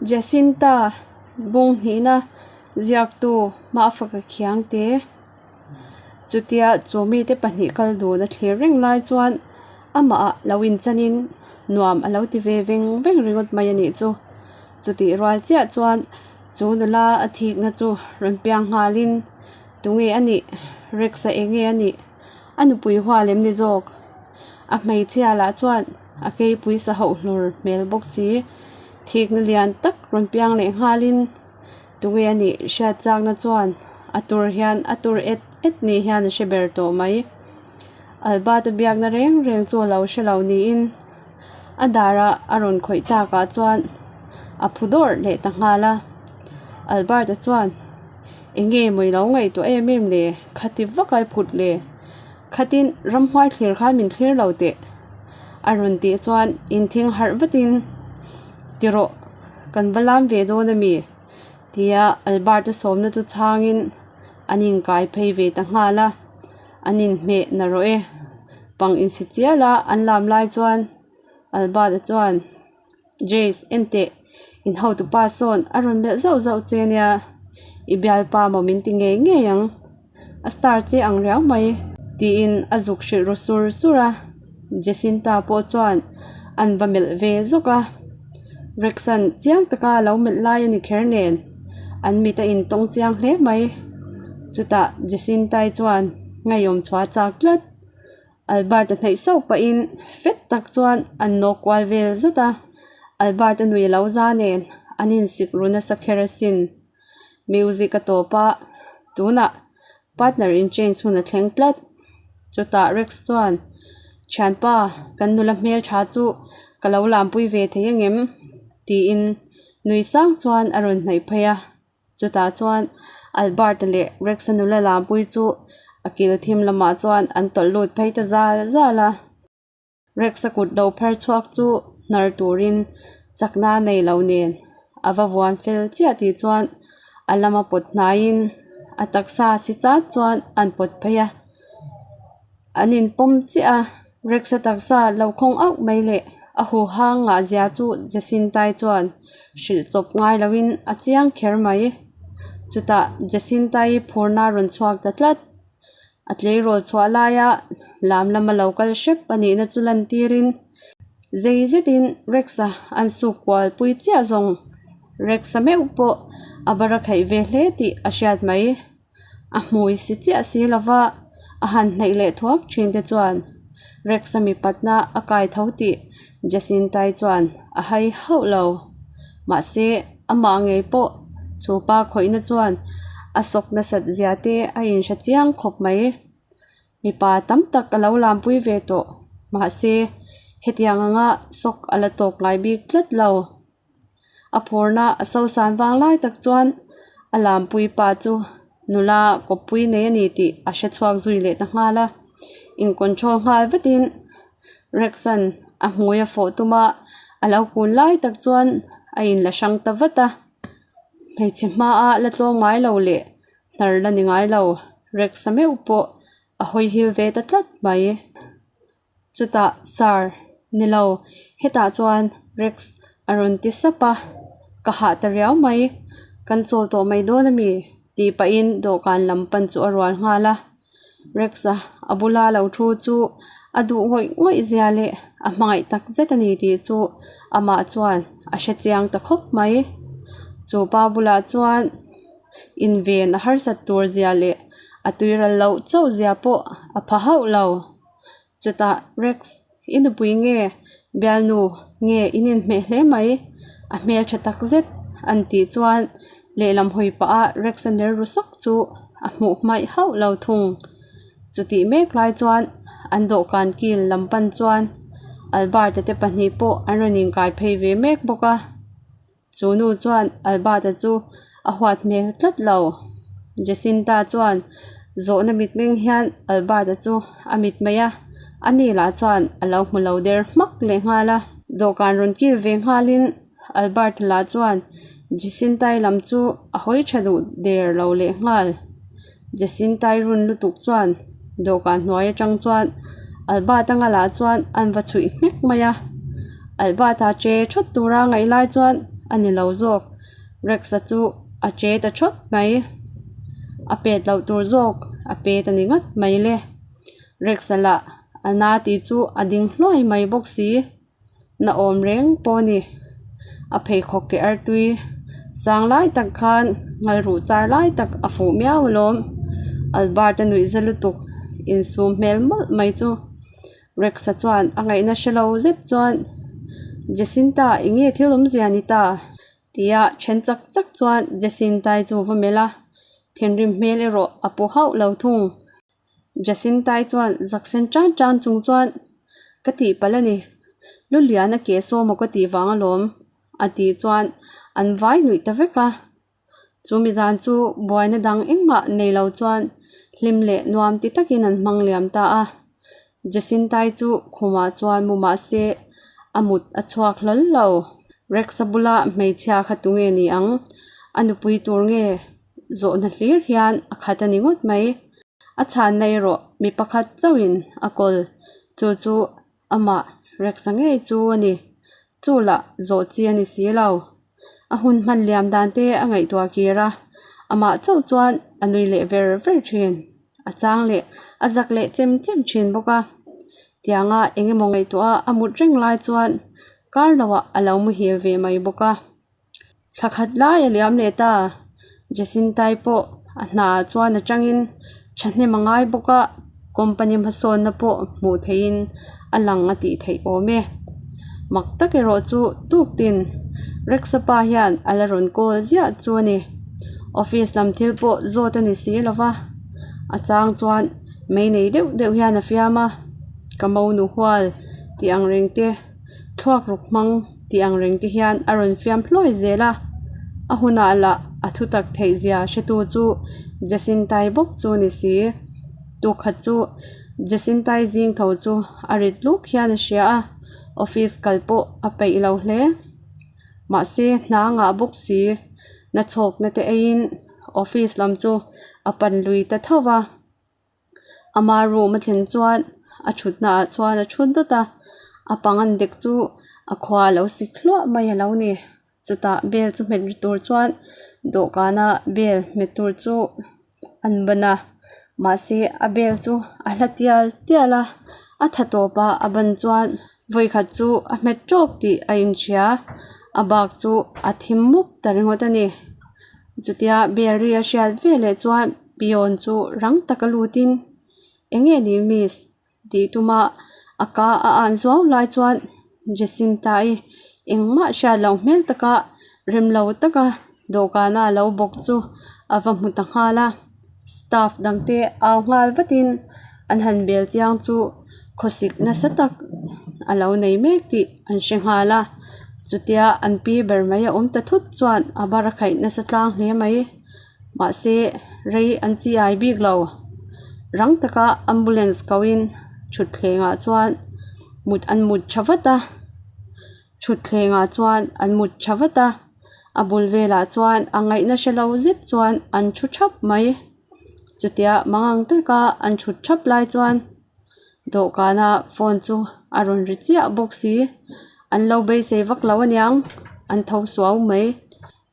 Jacinta bung hnihna ziaktu Hmafaka Khiangte. Chutia chu mite pahnih kal dun a thlir reng lai chuan amah ah lo inchanin nuam a lo ti ve veng veng ringawt mai a nih chu. Chutih rual chiah chuan chu nula a thikna chu rawn piang nghalin tunge a nih? Rex-a enge a nih? A nupui hual em ni zawk? A hmeichhia lah chuan a keipui sa hauh hlur hmel bawk si. Thikna lian tak rawn piang leh nghalin tunge a nih hriat chakna chuan a tur hian a tur et et ni hian a hre ber tawh mai. Albert-a biakna reng reng chu a lo hre lo niin a darah a rawn khawih takah chuan a phu dawrh leh ta nghal a. Albert-a chuan Eng nge maw i lo ngaihtuah em em le? Khati vak a i phut le? Khatin ramhuai thlir khan min thlir lo teh a rawn tih chuan inthing harh vatin Ti rawh, kan va lam ve dawn a mi? tia Albert-a sawmna chu chhangin an inkai phei ve ta nghal a, an inhmeh na rawh e. Pang insi chial a an lam lai chuan Albert-a chuan. Jace, enteh, in hotupa sawn a rawn melh zauh zauh che nia, i bialpa maw min ti ngei ngei ang, a star che ang riau mai, tiin a zuk hrilh ru sur sur a, Jacinta pawh chuan an va melh ve zawk a, Rexan chiang taka a lo melh lai a ni kher nen, an mit a intawng chiang hle mai, chutah Jacinta-i chuan ngeiawm chhuah a chak tlat. Albert-a hnaih sauh pahin fet tak chuan an nawk kual vel zet a, Albert-a nui lo za nen an insik ru nasa kher asin. Music a tawp a, tunah partner in change hun a thleng tlat. Chutah Rex chuan, Thianpa, kan nula hmeltha chu ka lo lampui ve thei angem? tiin nui sang chuan a rawn hnaih phei a. Chutah chuan Albert-a leh Rex-a nula lampui chu a kil thim lamah chuan an tawlh lut phei ta zal zal a. Rex-a kut lo phar chhuak chu hnar turin chakna a nei lo nen a va vuan fel chiah tih chuan a lama pawt hnaiin a taksa si chat chuan an pawt phei a. An inpawm chiah a, Rex-a taksa lo khawng auh mai leh a huhang ngah zia chu Jacinta-i chuan hrilh chawp ngai loin a chiang kher mai. Chutah Jacinta-i phurna a rawn chhuak ta tlat. A tleirawl chhuah laia lam lama lo kal hrep a nihna chu lantirin zei zetin Rex-a an suk kual pui chiah zawng. Rex-a meuh pawh a bara khaih ve hle tih a hriat mai. A hmui si chiah si lova a han hnaih leh thuak thin te chuan Rex-a mipatna a kai tho tih Jacinta-i chuan a hai hauh lo. Mahse, amah ngei pawh chu pa khawihna chuan a sawk nasat zia te a inhre chiang khawp mai. Mipa tam tak a lo lampui ve tawh. Mahse, hetiang anga sawk a la tawk ngai bik tlat lo. A phurna a sosan vang lai tak chuan a lampui pa chu nula kawppui nei a ni tih a hre chhuak zui leh ta nghal a in control nghal vetin Rex-a'n a hmui a fawh tum a a lo kun lai tak chuan a in la hrang ta vat a hmeichhe hmaa la tlawm ngai lo leh hnar la ni ngai lo Rex-a meuh pawh a hawi hil ve ta tlat mai. Chutah Sir, ni lo, hetah chuan Rex a rawn ti sap a, ka hah ta riau mai, kan chawl tawh mai dawn a mi? tih pahin dawhkan lam pan chu a rual nghal a. Rex-a a bula lo thu chu a duh ngawih ngawih zia leh a hmangaih tak zet a ni tih chu amah chuan a hre chiang ta khawp mai. Chu pa bulah chuan inven a harsat tur zia leh a tuiral loh chauh zia pawh a pha hauh lo. Chutah Rex, i nupui nge bialnu nge in inhmeh hle mai, a hmeltha tak zet an tih chuan lehlam hawi pah a Rex a ner ru sawk chu a hmuh hmaih hauh lo thung. Chutih mek lai chuan an dawhkan kil lam pan chuan Albert-a te pahnih pawh an rawn inkai phei ve mek bawk a. Chu nu chuan Albert-a chu a huat hmel tlat lo. Jacinta chuan zawhna mitmeng hian Albert-a chu a mit mai a, ani lah chuan a lo hmu lo der hmak leh nghal a. Dawhkan rawn kil ve nghalin Albert-a lah chuan Jacinta-i lam chu a hawi tha duh der lo leh nghal. Jacinta-i run lutuk chuan dawhkan hnuai atang chuan Albert-a ngalah chuan an va chhuih nghek mai a. Albert-a che thawt tura ngaih lai chuan. A ni lo zawk, Rex-a chu a che ta thawt mai. A pet loh tur zawk a pet a ni ngawt mai le. Rex-a lah a na tih chu a ding hluai mai bawk si. Na awm reng pawh a ni. A pheikhawk ke artui sang lai tak khan ngalruh char lai tak a fuh miau alawm. Albert-a nuih za lutuk insum hmel mawlh mai chu. Rex-a chuan a ngaihna hre lo zet chuan, Jacinta, eng nge thil awmzia ni ta? tia then chak chak chuan Jacinta-i chu va melh a, thinrim hmel erawh a pu hauh lo thung. Jacinta-i chuan zak sen tan tan chung chuan, Ka tihpalh a ni, lu lian a keh sawm aw ka tih vang alawm, a tih chuan an vai nuih ta vek a. Chu mi zan chu buaina dang engmah nei lo chuan hlim leh nuam ti takin an hmang liam ta a. Jacinta-i chu khumah chuan mu mah se a mut a chhuak hlawl lo. Rex-a bula hmeichhia kha tunge ni ang? A nupui tur nge? Zawhna hlir hian a khat a ni ngawt mai. A chhanna erawh mi pakhat chauhin a kawl. Chu chu Amah Rex-a ngei chu a ni. Chu lah zawh chi a ni si lo. A hun hman liam dan te a ngaihtuah kir a, amah chauh chuan a nui leh ver ver thin. A chang leh a zak leh chem chem thin bawk a. Tianga eng emaw ngaihtuah a mut reng lai chuan kar loah a lo muhil ve mai bawk a. Thla khat lai a liam leh ta. Jacinta-i pawh a hna ah chuan atangin thahnem a ngai bawk a, company hmasawnna pawh hmuh theihin a lang a tih theih awm e. Mak tak erawh chu tuktin Rex-a pa hian a la rawn call ziah chu a ni. Office lam thil pawh zawt a ni si lo va, a chang chuan mei nei deuh deuh hian a fiam a, ka monu hual tih ang reng te. Thluak ruk hmang tih ang reng te hian a rawn fiam hluai zel a, a hunah lah a thutak theih zia hretu chu Jacinta-i bawk chu ni si. Tukhat chu Jacinta-i zing tho chu a rit luk hian a hria a, office kal pawh a peih lo hle. Mahse hna ngah bawk si, nachhawkna te eiin office lam chu a pan lui ta tho va. Ama room a thlen chuan a thutna ah chuan a thut dawt a, a pangan dek chu a khua a lo sik hluah mai a lo ni. Chutah bel chu hmet ri tur chuan dawhkana bel hmet tur chu an ban a, mahse a bel chu a hla tial tial a, a tha tawp a a ban chuan vawikhat chu a hmet tawk tih a inhria, a bak chu a thim mup ta ringawt a ni. Chutia bel ri a hriat veleh chuan Peon chu rang taka lutin, Eng nge ni miss? tih tuma a ka a an zuau lai chuan Jacinta-i engmah hriat loh hmel taka rem lo taka dawhkana a lo bawk chu a va hmu ta nghal a. Staff dangte au nghal vatin an han bel chiang chu khawsik nasa tak a lo nei mek tih an hre nghal a. Chutia an pi ber mai a awm ta thut chuan a bar a khaih nasa tlang hle mai. Mahse rei an chi ai bik lo. Rang taka ambulance kohin thutthlengah chuan mut an mut tha vat a thutthlengah chuan an mut tha vat a a bul velah chuan a ngaihna hre lo zet chuan an thu thap mai. Chutia mangang taka an thut thap lai chuan dawhkana phone chu a rawn ri chiah bawk si. An lo beisei vak lo aniang an tho suau mai.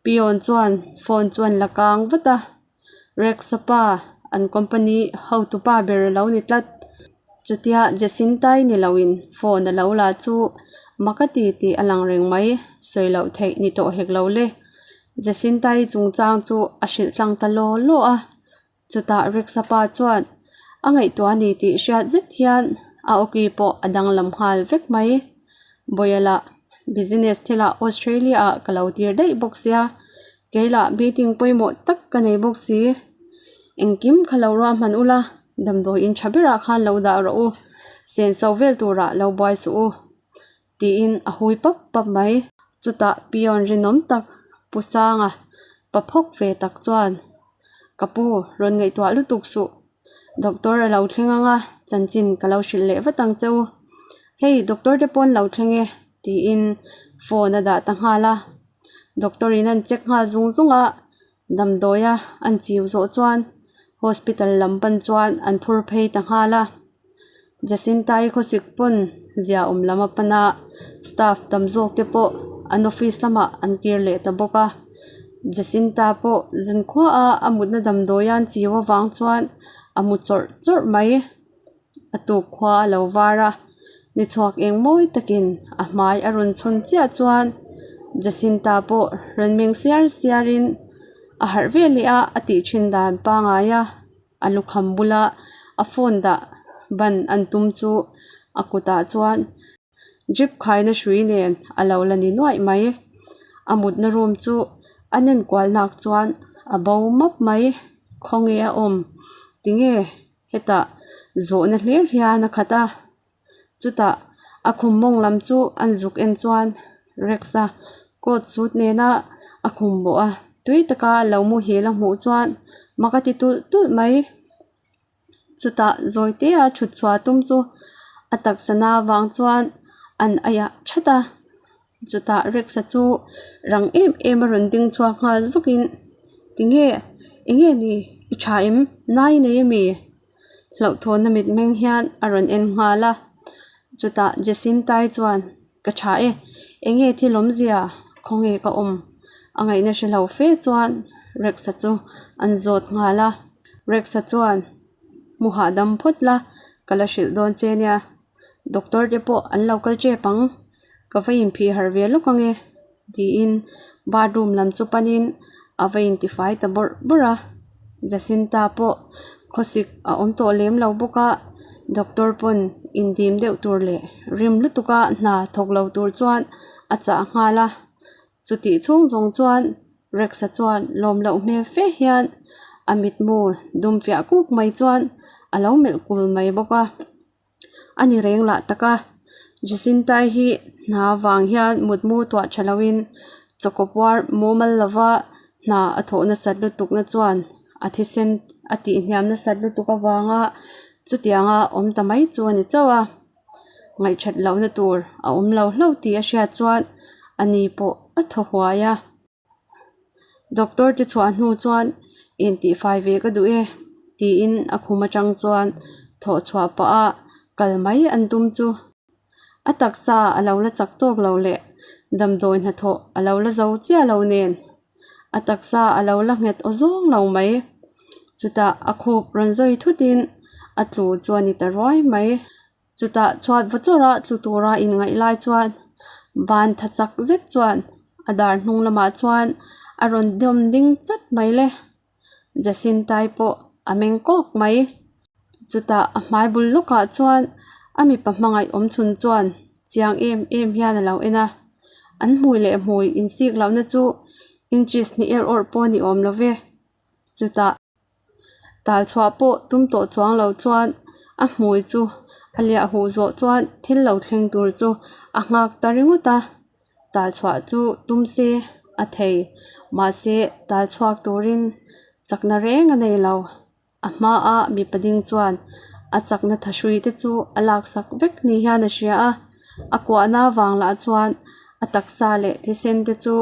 Peon chuan phone chuan la kang vat a, Rex-a pa an company hotu pa ber a lo ni tlat. Chutia Jacinta-i ni loin phone a lo la chu mak a ti tih a lang reng mai, sawi loh theih ni tawh hek lo le. Jacinta-i chungchang chu a hrilh tlang ta law law a. Chutah Rex-a pa chuan a ngaihtuah a ni tih hriat zet hian a awki pawh a danglam nghal vek mai. Bawia lah business thilah Australia ah ka lo tir daih bawk sia, kei lah meeting pawimawh tak ka nei bawk si. Engkim kha lo ruahman ula, damdawi in tha berah khan lo dah rawh u, senso vel turah lo buai suh u. Tiin a hui pap pap mai. Chutah peon rinawm tak Pu Sanga pa phawk ve tak chuan, Ka pu, rawn ngaihtuah lutuk suh. Doctor a lo thleng ang a, chanchin ka lo hrilh leh vat ang che u. Hei, doctor te pawh an lo thleng e, tiin phone a dah ta nghal a. Doctor in an check nghal zung zung a, damdawia an chiu zawh chuan hospital lam pan chuan an phur phei ta nghal a. Jacinta-i khawsik pawn zia awm lam a pan a, staff tam zawk te pawh An office lamah an kir leh ta bawk a. Jacinta pawh zankhuaah a mutna damdawi an chiu avang chuan a mu chawrh chawrh mai. A tuk khua a lo var a, ni chhuak eng mawi takin a hmai a rawn chhawn chiah chuan Jacinta pawh rawn meng siar siarin a harh ve leh a, a tih thin dan pangngai a. A lukham bula a phone dah ban an tum chu a kutah chuan drip khaina hrui nen a lo la ni nuaih mai. A mutna room chu a nen kual nak chuan a bo map mai. Khawnge a awm? Tinge hetah zawhna hlir hian a khat a. Chutah a khum mawng lam chu an zuk en chuan Rex-a coat suit nena a khum bawh a, tui taka lo muhil a hmuh chuan mak a ti tulh tulh mai. Chutah zawitea thut chhuah tum chu a taksa na vang chuan an aiah that a, chutah Rex-a chu rang em em a rawn ding chhuak nghal zawkin tinge enge ni i tha em nai nei ami? Hlauhthawnna mitmeng hian a rawn en nghal a, chutah Jacinta-i chuan ka tha e, enge thil awmzia khawnge ka awm? A ngaihna hre lo fe chuan Rex-a chu an zawt nghal a, Rex-a chuan hmu hahdam phawt la ka la hrilh dawn che nia, doctor te pawh an lo kal tep ang, ka va inphih harh ve lawk ange tiin bathroom lam chu panin a va intifai ta bawrh bawrh a, Jacinta pawh khawsik a awm tawh lem lo bawk a, doctor pawn indim deuh tur leh rim lutuk a hna thawk lo tur chuan a chah nghal a, chutih chhung zawng chuan Rex-a chuan lawm loh hmel fe hian a mitmu dum fiah kuk mai chuan a lo melh kul mai bawk a. A ni reng lah tak a, Jacinta-i hi hna vang hian mutmu tuah tha loin chawkaw puar mumal lova hna a thawh nasat lutukna chuan a thisen a tihhniam nasat lutuk avanga chutianga awm ta mai chu a ni chauh a, ngaihthat lohna tur a awm lo hlauh tih a hriat chuan a ni pawh a thaw huai a. Doctor te chhuah hnu chuan intihfai ve ka duh e tiin a khum atang chuan thawh chhuah pah a kal mai an tum chu a taksa a lo la chak tawk lo leh damdawi hnathawh a lo la zo chiah lo nen a taksa a lo la nghet aw zawng lo mai chutah a khup rawn zawi thut in a tlu chu a ni ta ruai mai. Chutah chhuat va chawrh a tlu tura inngaih lai chuan ban tha chak zet chuan a dar hnung lamah chuan a rawn dawm ding chat mai le. Jacinta-i pawh a meng kawk mai. Chutah a hmai bul lawkah chuan a mipa hmangaih awm chhun chuan chiang em em hian a lo en a. An hmui leh hmui insik lohna chu inches hnih er awrh pawh a ni awm lo ve. Chutah. Tal chhuah pawh tum tawh chuang lo chuan a hmui chu a liah huh zawh chuan thil lo thleng tur chu a nghak ta ringawt a, tal chhuah chu tum se a thei mahse tal chhuak turin chakna reng a nei lo. A hmaa mipa ding chuan a chakna thahrui te chu a laksak vek ni hian a hria a, a kuahna vang lah chuan a taksa leh thisen te chu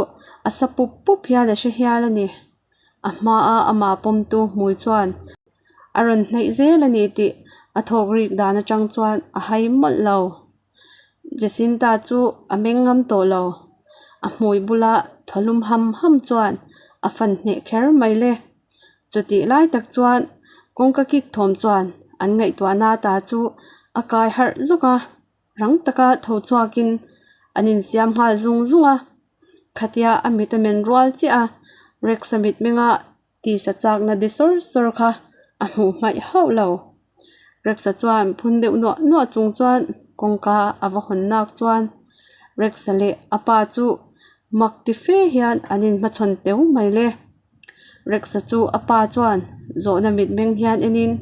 a sa pup pup hian a hre hial a ni. A hmaa amah pawmtu hmui chuan a rawn hnaih zel a ni tih a thawk rik dan atang chuan a hai mawlh lo. Jacinta chu a meng ngam tawh lo. A hmui bula thaw lum ham ham chuan a fan hneh kher mai le. Chutih lai tak chuan kawngka kik thawm chuan an ngaihtuahna ta chu a kai harh zawk a. Rang taka tho chhuakin an insiam nghal zung zung a, khatia a mit a men rual chiah a, Rex-a mitmenga tisa chakna de sawr sawr kha a hmuh hmaih hauh lo. Rex-a chuan phun deuh nuah nuah chung chuan kawngka a va hawn nak chuan Rex-a leh a pa chu mak ti fe hian an inhmachhawn teu mai le. Rex-a chu a pa chuan zawhna mitmeng hian enin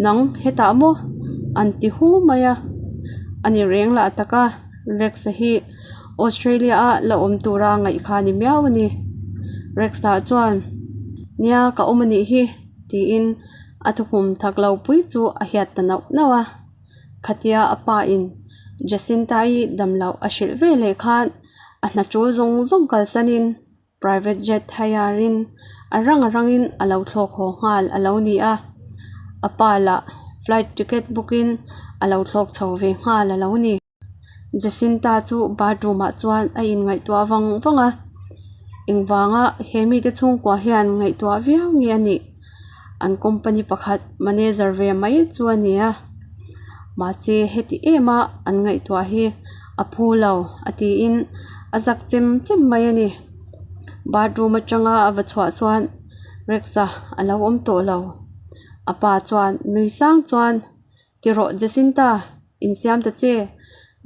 nang hetah maw an ti hu mai a a ni reng lah tak a Rex-a hi Australia a la awm tura ngaih kha a ni miau a ni Rex-a chuan nia ka awm a nih hi tiin a thukhum thak lo pui chu a hiat ta nauh nauh a khatia a pa in Jacinta-i damloh a hrilh ve leh khan a hna tul zawng zawng kalsanin. Private jet hire in a rang a rangin a lo thlawk haw nghal a lo ni a, a pa lah flight ticket book in a lo thlawk chho ve nghal a lo ni. Jacinta chu bathroom ah chuan a inngaihtuah vang vang a, engvanga he mite chhungkua hian ngaihtuah viau nge a nih? An company pakhat manager ve mai chu a ni a, mahse heti em a an ngaihtuah hi a phu lo a tiin a zak chem chem mai a ni. Bathroom atanga a va chhuah chuan Rex-a a lo awm tawh lo. A pa chuan nui sang chuan Ti rawh Jacinta, insiam ta che.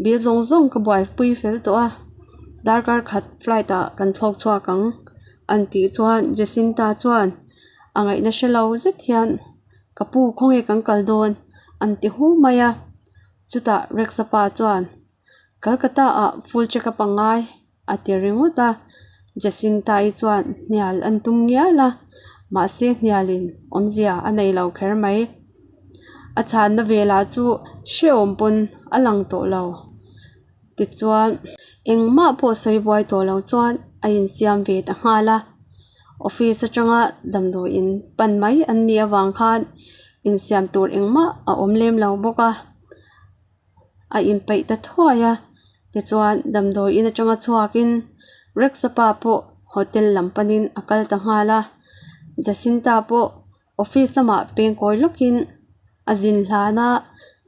Bill zawng zawng ka buaipui fel tawh a, darkar khat flight ah kan thlawk chhuak ang an tih chuan Jacinta chuan a ngaihna hre lo zet hian Ka pu khawnge kan kal dawn an ti hu mai a. Chutah Rex-a pa chuan Calcutta ah full check up a ngai a ti ringawt a, Jacinta-i chuan hnial an tum ngial a, mahse hnialin awmzia a nei lo kher mai. A chhanna velah chu hrehawm pawn a lang tawh lo. Tichuan engmah pawh sawi buai tawh lo chuan a insiam ve ta nghal a, office atanga damdawiin pan mai an nih avang khan insiam tur engmah a awm lem lo bawk a. A inpeih ta thuai a, tichuan damdawi in atanga chhuakin Rex-a pa pawh hotel lam panin a kal ta nghal a, Jacinta pawh office lamah peng kawi lawkin a zin hlan a,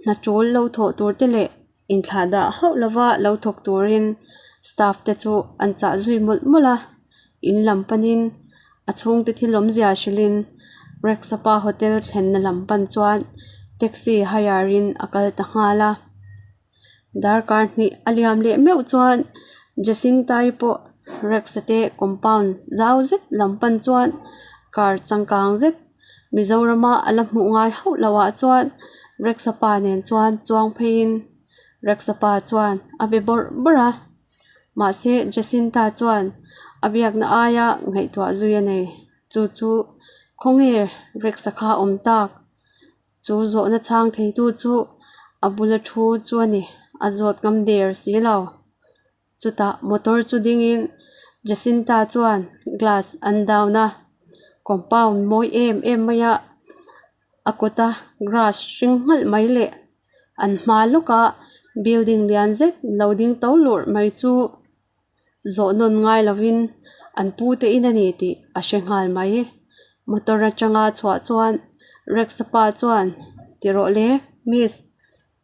hna tul lo thawh tur te leh inthlah dah hauh lova lo thawk turin staff te chu an chah zui mawlh mawlh a, in lam panin A chhungte thil awmzia hrilhin Rex-a pa hotel thlenna lam pan chuan taxi hire in a kal ta nghal a. Darkar hnih a liam leh meuh chuan Jacinta-i pawh Rex-a te compound zau zet lam pan chuan car changkang zet Mizorama a la hmuh ngai hauh loh ah chuan Rex-a pa nen chuan chuang pheiin Rex-a pa chuan a be bawrh bawrh a. Mahse, Jacinta chuan a biakna aia ngaihtuah zui a nei. Chu chu khawnge Rex-a kha awm tak? Chu zawhna chhang theitu chu a bula thu chu a ni, a zawt ngam der si lo. Chutah motor chu dingin Jacinta chuan glass an down a, compound mawi em em maia A kawta grass hring nghalh mai leh an hma lawka building lian zet lo ding to lurh mai chu zawh nawn ngai lovin an pu te in a ni tih a hre nghal mai. Motor atanga chhuah chuan Rex-a pa chuan ti rawh le miss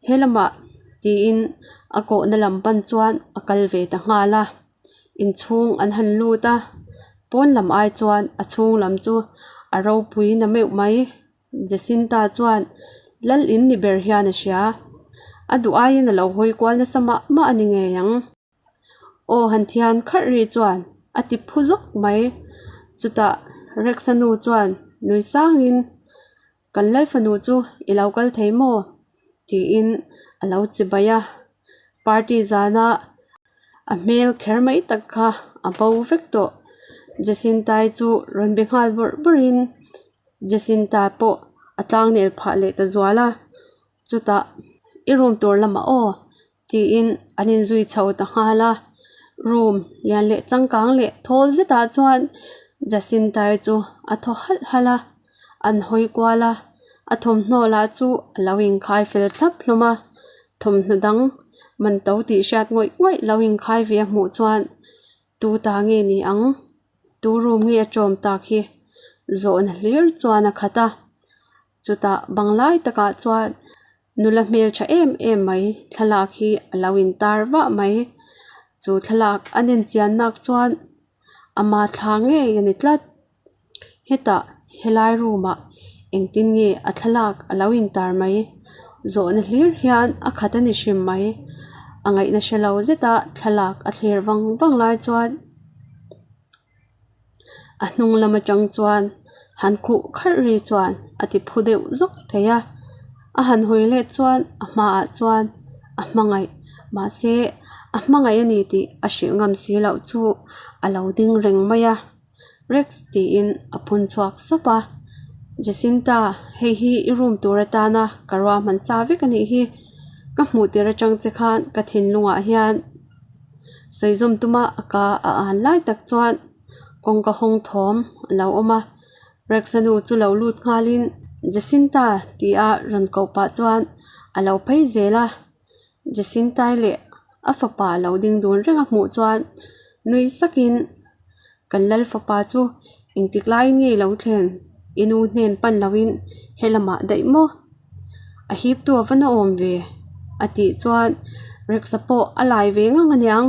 He lamah tiin a kawhna lam pan chuan a kal ve ta nghal a inchhung an han lut a pawn lam ai chuan a chhung lam chu a ropui na meuh mai Jacinta chuan lal in ni ber hian a hria a duh aiin a lo hawi kual nasa mah mah a ni ngei ang. Aw han thian kharh ri chuan a ti phu zawk mai chutah Rex-a nu chuan nui sangin. Kan lal fanu chu i lo kal thei maw? tiin a lo chi bai a, party zana a hmel kher mai tak kha a bo vek tawh. Jacinta-i chu rawn be nghal bawrh bawrhin Jacinta pawh a tlangnel phah leh ta zual a, chutah i room tur lamah aw tiin an inzui chho ta nghal a room lian leh changkang leh thawl zetah chuan Jacinta-i chu a thaw halh halh a an hawi kual a a thawmhnaw lah chu a lo inkhai fel thlap hlawm a thawmhnaw dang man to tih hriat ngawih ngawih lo inkhai ve a hmuh chuan tu ta nge ni ang tu room nge a tawm tak hi zawhna hlir chuan a khat a chutah bang lai takah chuan. Nula hmeltha em em mai thlalak hi a lo in tar vah mai chu thlalak a nen chian nak chuan ama thla ngei a ni tlat hetah helai room ah engtin nge a thlalak a lo in tar mai zawhna hlir hian a khat a ni hrim mai a ngaihna hre lo zet a thlalak a thlir vang vang lai chuan. A hnung lam atang chuan han khuh kharh ri chuan a ti phu deuh zawk thei a a han hawi let chuan a hmaah chuan a hmangaih mahse a hmangaih a ni tih a hrilh ngam si loh chu a lo ding reng mai a Rex tiin a phun chhuak sap a Jacinta hei hi i room tur atana ka ruahman sa vek a nih hi ka hmuh tir atang che khan ka thinlungah hian. Sawi zawm tuma a ka a an lai tak chuan kawngka hawng thawm a lo awm a Rex-a nu chu lo lut nghalin Jacinta ti a rawn koh pah chuan a lo phei zel a Jacinta-i leh. A fapa lo ding dun reng a hmuh chuan nui sakin kan lal fapa chu engtik laiin nge lo thlen i nu hnen pan loin helamah daih maw a hip tu a va na awm ve a tih chuan Rex-a pawh a lai ve ngang aniang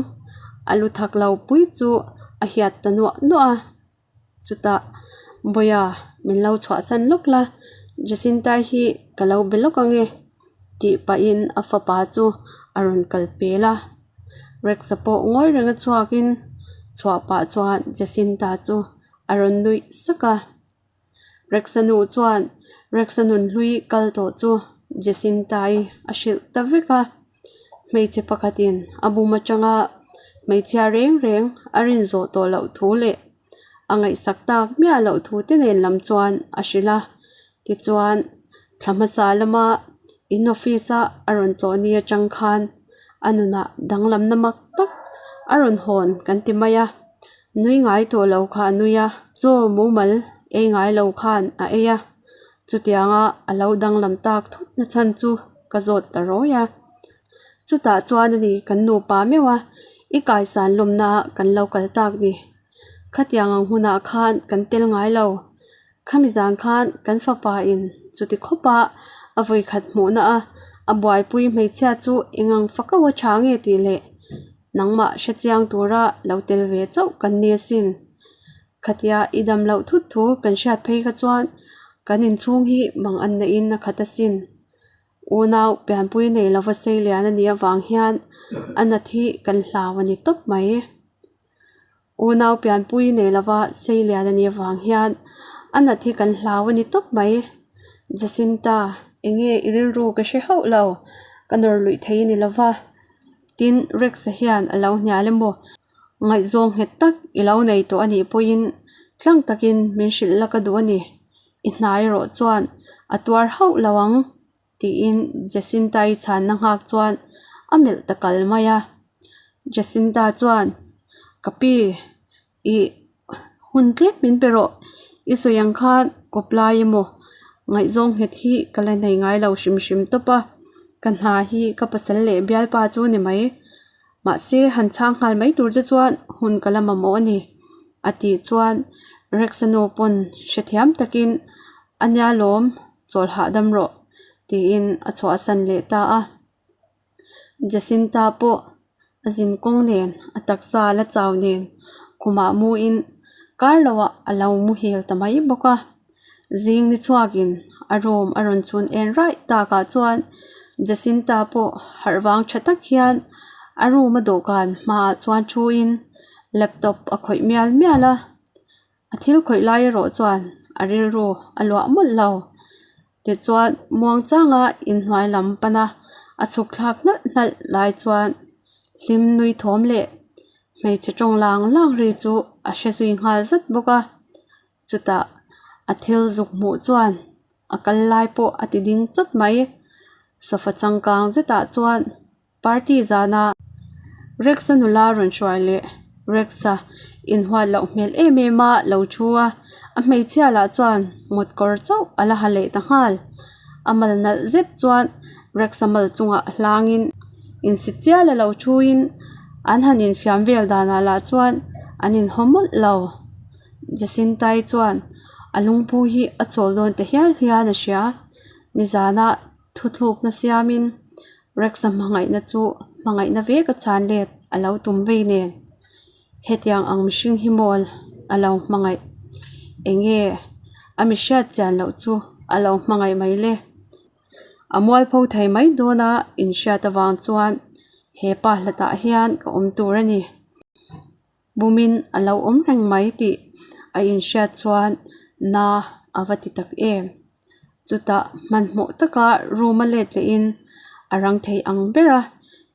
a lu thak lo pui chu a hiat ta nuah nuah a. Chutah Bawia min lo chhuahsan lawk la, Jacinta-i hi ka lo be lawk ang e tih pahin a fapa chu a rawn kal pel a. Rex-a pawh ngawi reng a chhuakin chhuah pah chuan Jacinta chu a rawn nuih sak a. Rex-a nu chuan Rex-a nunhlui kal tawh chu Jacinta-i a hrilh ta vek a. Hmeichhe pakhatin a bum atanga hmeichhia reng reng a rin zawh tawh loh thu leh a ngaihsak tak miah loh thu te nen lam chuan a hrilh a. Tichuan, thla hmasa lama in office a a rawn tlawh ni atang khan a nunah danglamna mak tak a rawn hawn kan ti mai a. Nui ngai tawh lo kha a nui a, chaw mumal ei ngai lo khan a ei a. Chutianga a lo danglam tak thut na chhan chu ka zawt ta rawi a. Chutah chuan a ni kan nupa meuh a, i kaisan lawmna kan lo kal tak ni. Khatiang ang hunah khan kan tel ngai lo. Khami zan khan kan fapa in chuti khawp a a vawikhat hmuhna a a buaipui hmeichhia chu engang fako a tha nge tih leh nangmah hrechiang tura lo tel ve chauh kan ni asin. Khatia i dam loh thut thu kan hriat phei kha chuan kan inchhung hi mang an neihin a khat asin. Unau pianpui nei lova sei lian a nih avang hian a nat hi kan hlau a ni tawp mai. Unau pianpui nei lova sei lian a nih avang hian a nat hi kan hlau a ni tawp mai. Jacinta, enge i rilru ka hre hauh lo, ka nawr luih thei a ni lova. Tin, Rex-a hian a lo hnial emaw Ngaihzawng nghet tak i lo nei tawh a nih pawhin tlang takin min hrilh la ka duh a ni. I hna erawh chuan a tuar hauh lo ang tiin Jacinta-i chhanna nghak chuan a melh ta kal mai a. Jacinta chuan, Ka pi, i hun tlem min pe rawh. I sawi ang khan kawp lai emaw ngaihzawng nghet hi ka la nei ngai lo hrim hrim tawp a. Ka hna hi ka pasal leh bialpa chu ni mai. Mahse, han chhang nghal mai tur che chuan hun ka la mamawh a ni, a tih chuan Rex-a nu pawn hrethiam takin a nia lawm, chawl hahdam rawh, tiin a chhuahsan leh ta a. Jacinta pawh a zin kawng nen, a taksa la chau nen khumah muin kar loah a lo muhil ta mai bawk a. Zing ni chhuakin a room a rawn chhun en raih takah chuan Jacinta pawh harh vang tha tak hian a room a dawhkan hmaah chuan thuin laptop a khawih mial mial a, a thil khawih lai erawh chuan a rilru a luah mawlh lo. Tichuan muangchanga inhnuai lam pana a chhuk thlak hnalh hnalh lai chuan hlim nui thawm leh hmeichhe tawng lang lang ri chu a hre zui nghal zat bawk a. Chutah a thil zuk hmuh chuan a kal lai pawh a ti ding chawt mai. Sofa changkang zetah chuan party zana Rex-a nula rawn hruai leh Rex-a inhuat loh hmel em em a lo thu a, a hmeichhia lah chuan mut kawr chauh a la ha leh ta nghal. A mal nalh zet chuan Rex-a mal chungah hlangin insi chial a lo thuin an han infiam vel danah lah chuan an inhaw mawlh lo. Jacinta-i chuan a lungphu hi a chawl dawn ta hial hian a hria. Nizana thuthlukna siamin Rex-a hmangaihna chu hmangaihna vek a chhan let a lo tum vei nen hetiang ang mihring hi mawl a lo hmangaih. Enge a mi hriat chian loh chu a lo hmangaih mai le. A mualpho thei mai dawn a inhriat avang chuan he pa hlatah hian ka awm tur a ni. Bumin a lo awm reng mai tih a inhriat chuan na a va ti tak em. Chutah hmanhmawh taka room a let lehin a rang thei ang ber a,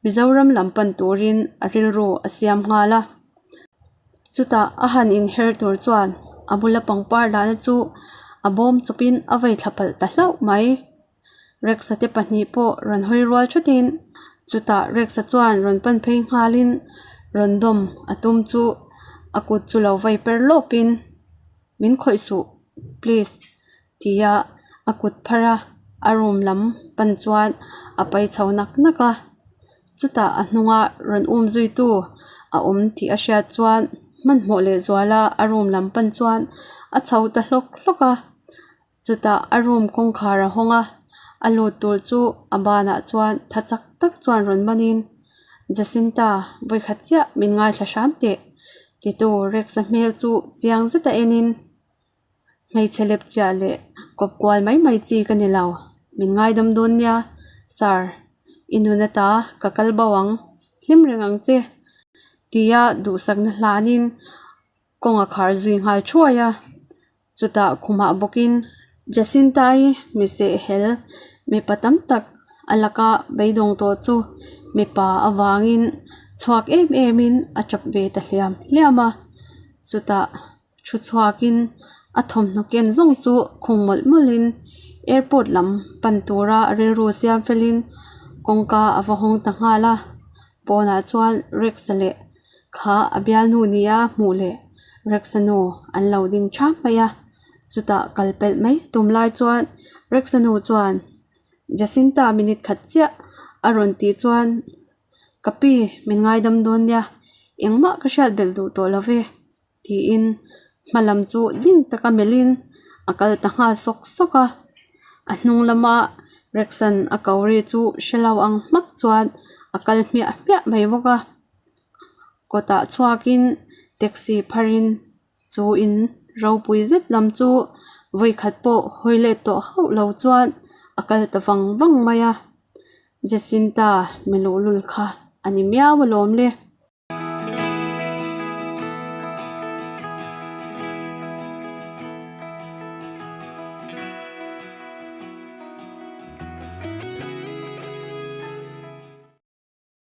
Mizoram lam pan turin a rilru a siam nghal a. Chutah a han inher tur chuan a bula pangpar dahna chu a bawm chawpin a vei thla palh ta hlauh mai. Rex-a te pahnih pawh rawn hawi rual thutin chutah Rex-a chuan rawn pan phei nghalin rawn dawm a tum chu a kut chu lo vai per lawpin min khawih suh please tia a kut phar a a room lam pan chuan a pai chho nak nak a. Chutah a hnunga rawn um zuitu a awm tih a hriat chuan hmanhmawh lehzuala a room lam pan chuan a chho ta hlawk hlawk a. Chutah a room kawngkhar a hawng a, a lut tur chu a banah chuan tha chak tak chuan rawn manin, Jacinta, vawikhat chiah min ngaithla hram teh, titu Rex-a hmel chu chiang zeta enin, Hmeichhe lep chiah leh kawp kual mai mai chi ka ni lo, min ngaidam dawn nia, Sir, i nun ata ka kal bo ang, hlim reng ang che, tia duhsakna hlanin kawng a khar zui nghal thuai a. Chutah khumah bawkin Jacinta-i miseh hel mipa tam tak a laka beidawng tawh chu mipa avangin chhuak em emin a tap ve ta hliam hliam a. Chutah thu chhuakin a thawmhnaw ken zawng chu khung mawlh mawlhin airport lam pan tura rilru siam felin kawngka a va hawng ta nghal a. Pawnah chuan Rex-a leh kha a bialnu nia hmuh leh Rex-a nu an lo ding thap mai a, chutah kal pelh mai tum lai chuan Rex-a nu chuan Jacinta minute khat chiah a rawn tih chuan Ka pi min ngaidam dawn nia engmah ka hriat belh duh tawh lo ve tiin hma lam chu ding taka melhin a kal ta nghal sawk sawk a, a hnung lama Rex-a'n a ko ri chu hre lo ang hmak chuan a kal hmiah hmiah mai bawk a. Kawtah chhuakin taxi pharin chu in ropui zet lam chu vawikhat pawh hawi let tawh hauh lo chuan a kal ta vang vang mai a, Jacinta mi luhlul kha a ni miau alawm le.